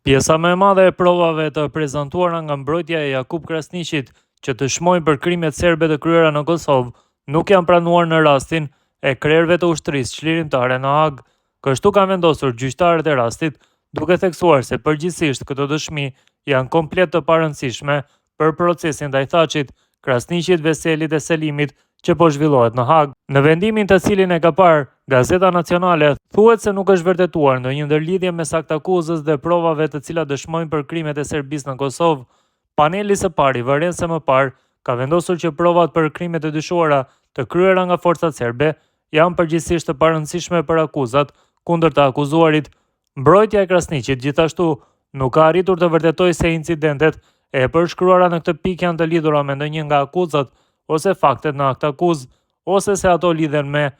Pjesa më e madhe e provave të prezantuara nga mbrojtja e Jakup Krasniqit që dëshmojnë për krimet serbe të kryera në Kosovë nuk janë pranuar në rastin e krerëve të Ushtrisë Çlirimtare në Hagë. Kështu kanë vendosur gjyqtarët e rastit, duke theksuar se përgjithësisht këto dëshmi janë komplet të parëndësishme për procesin ndaj Thaçit, Krasniqit, Veselit e Selimit që po zhvillohet në Hagë. Në vendimin të cilin e ka parë Gazeta Nacionale, thuhet se nuk është vërtetuar ndonjë ndërlidhje mes aktakuzës dhe provave të cilat dëshmojnë për krimet e Serbisë në Kosovë. Paneli së pari vëren se më parë ka vendosur që provat për krimet e dyshuara të kryera nga forcat serbe janë përgjithësisht të parëndësishme për akuzat kundër të akuzuarit. Mbrojtja e Krasniqit gjithashtu nuk ka arritur të vërtetojë se incidentet e përshkruara në këtë pikë janë të lidhura me ndonjë nga akuzat ose faktet në aktakuzë, ose se ato lidhen me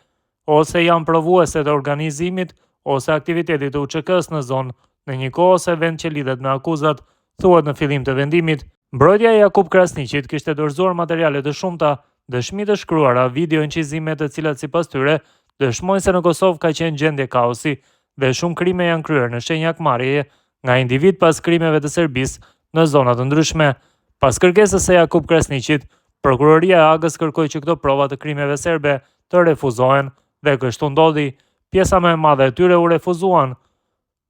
ose janë provuese të organizimit ose aktivitetit të UÇK-së në zonë në një kohë ose vend që lidhet me akuzat, thuhet në fillim të vendimit. Mbrojtja e Jakup Krasniqit kishte dorëzuar materiale të shumta, dëshmi të shkruara, video incizime të cilat sipas tyre dëshmojnë se në Kosovë ka qenë gjendje kaosi dhe shumë krime janë kryer në shenjë hakmarrjeje nga individë pas krimeve të Serbisë në zona të ndryshme. Pas kërkesës së Jakup Krasniqit, Prokuroria e Hagës kërkoi që këto prova të krimeve serbe të refuzohen dhe kështu ndodhi. Pjesa më e madhe e tyre u refuzuan.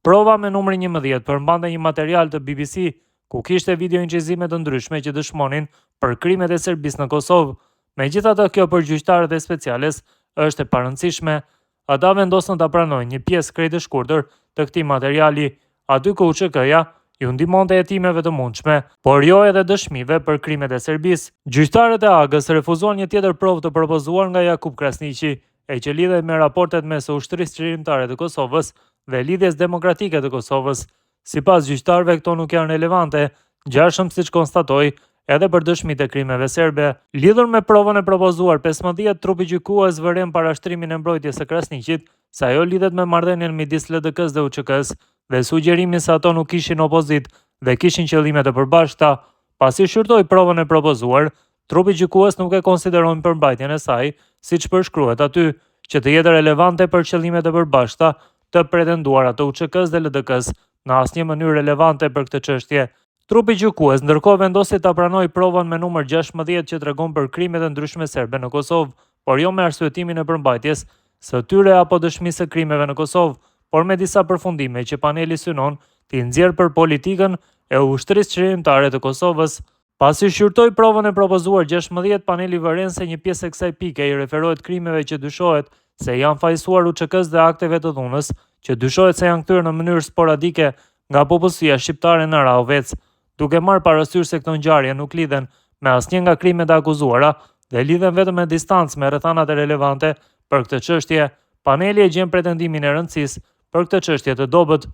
Prova me numrin 11 përmbante një material të BBC ku kishte video incizime të ndryshme që dëshmonin për krimet e Serbisë në Kosovë. Megjithatë, kjo për gjyqtarët e Speciales është e parëndësishme. Ata vendosën ta pranojnë një pjesë krejt të shkurtër të këtij materiali, aty ku UÇK-ja iu ndihmonte hetimeve të mundshme, por jo edhe dëshmive për krimet e Serbisë. Gjyqtarët e Hagës refuzuan një tjetër provë të propozuar nga Jakup Krasniqi, e që lidhet me raportet mes Ushtrisë Çlirimtare të Kosovës dhe Lidhjes Demokratike të Kosovës. Sipas gjyqtarëve këto nuk janë relevante, ngjashëm siç konstatoi edhe për dëshmitë e krimeve serbe. Lidhur me provën e propozuar 15, trupi gjykues vëren parashtrimin e mbrojtjes së Krasniqit se ajo lidhet me marrëdhënien midis LDK-së dhe UÇK-së dhe sugjerimin se ato nuk ishin opozitë dhe kishin qëllime të përbashkëta. Pasi shqyrtoi provën e propozuar, trupi gjykues nuk e konsideron përmbajtjen e saj, siç përshkruhet aty, që të jetë relevante për qëllimet e përbashkëta të pretenduara të UÇK-së dhe LDK-së, në asnjë mënyrë relevante për këtë çështje. Trupi gjykues ndërkohë vendosi ta pranojë provën me numër 16 që tregon për krimet e ndryshme serbe në Kosovë, por jo me arsyetimin e përmbajtjes së tyre apo dëshmisë së krimeve në Kosovë, por me disa përfundime që paneli synon t'i nxjerrë për politikën e Ushtrisë Çlirimtare të Kosovës. Pasi shqyrtoi provën e propozuar 16, paneli vëren se një pjesë e kësaj pike i referohet krimeve që dyshohet se janë fajësuar UÇK-së dhe akteve të dhunës që dyshohet se janë kryer në mënyrë sporadike nga popullsia shqiptare në Rahovec, duke marrë parasysh se këto ngjarje nuk lidhen me asnjë nga krimet e akuzuara dhe lidhen vetëm me distancë me rrethanat relevante për këtë çështje. Paneli e gjen pretendimin e rëndësisë për këtë çështje të dobët.